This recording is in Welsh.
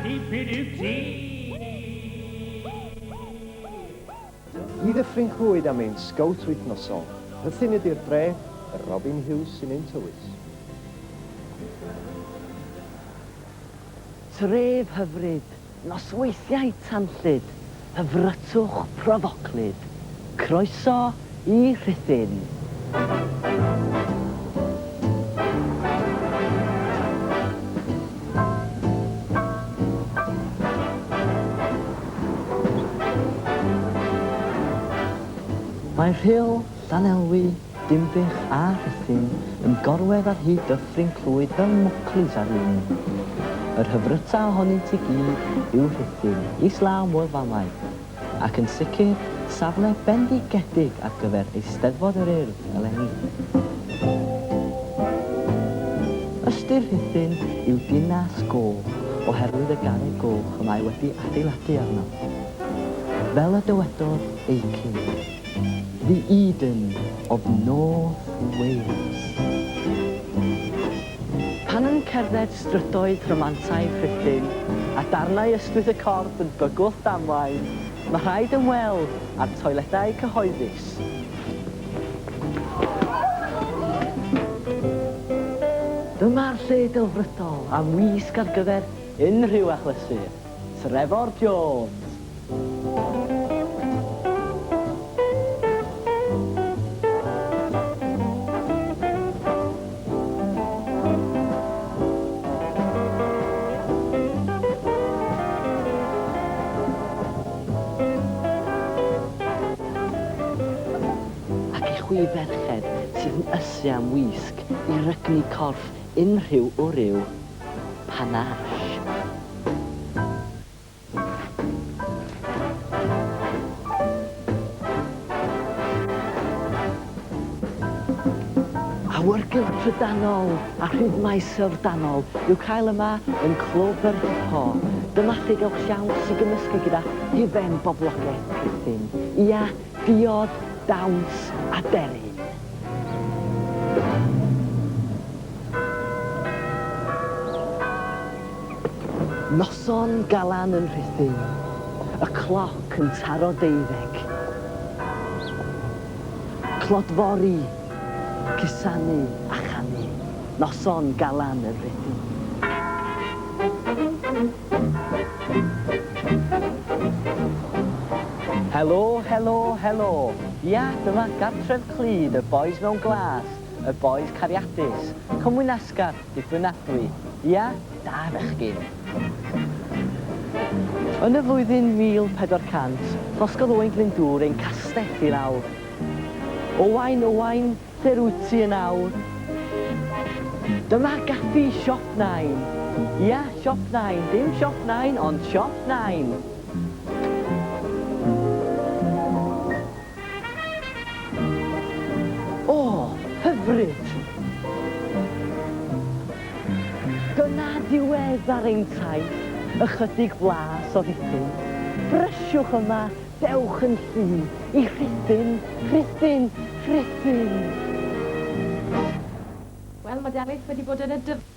Bap-dee-pee-doo-tee. I Ddyffryn Clwyd am ein sgowt wythnosol. Rhuthun ydi'r dre, Robin Huws sy'n ein tywys. Tref hyfryd, nosweithiau tanllyd, hyfrytwch pryfoclyd. Croeso i Rhuthun. Mae Rhyl, Llanelwy, Dinbych a Rhuthun yn gorwedd ar hyd Dyffryn Clwyd fel mwclis ar linyn. Yr hyfryta ohonynt i gyd yw Rhuthun, islaw Moel Famau, ac yn sicr safle bendigedig ar gyfer Eisteddfod yr Urdd eleni. Ystyr Rhuthun yw dinas goch oherwydd y garreg goch y mae wedi adeiladu arno. Fel y dywedodd Aikin, The Eden of North Wales. Pan yn cerdded strydoedd rhamantaidd Rhuthun, a darnau ystwyth y corff yn bygwth damwain, mae rhaid ymweld â'r toiledau cyhoeddus. Dyma'r lle delfrydol am wisg ar gyfer unrhyw achlysur. Trefor Jones. Ac i chwi ferched sydd yn ysu am wisg i rygnu corff unrhyw wryw, panache. Awyrgylch trydanol a rhythmau syfrdanol i'w cael yma yn Clwb yr Hippo. Dyma lle gewch siawns i gymysgu gyda hufen boblogaidd Rhuthun. Ia, diod, dawns a deryn. Noson Galan yn Rhuthun, y cloc yn taro deuddeg. Clodfori, cusanu a chanu, noson Galan yn Rhuthun. Helo, helo, helo! Ia, dyma gartref clyd y bois mewn glas, y bois cariadus, cymwynasgar, dibynadwy. Ia, da fechgyn. Yn y flwyddyn 1400, llosgodd Owain Glyndŵr ein castell i lawr. Owain, Owain, lle rwyt ti yn awr? Dyma gaffi Siop Nain. Ia, Siop Nain, dim Siop Nain, ond Siop Nain. O, hyfryd! Dyna ddiwedd ar ein taith, ychydig flas o Rhuthun. Brysiwch yma, dewch yn llu, i Rhuthun, Rhuthun, Rhuthun! Wel, mae Delyth wedi bod yn y dyfrdwy.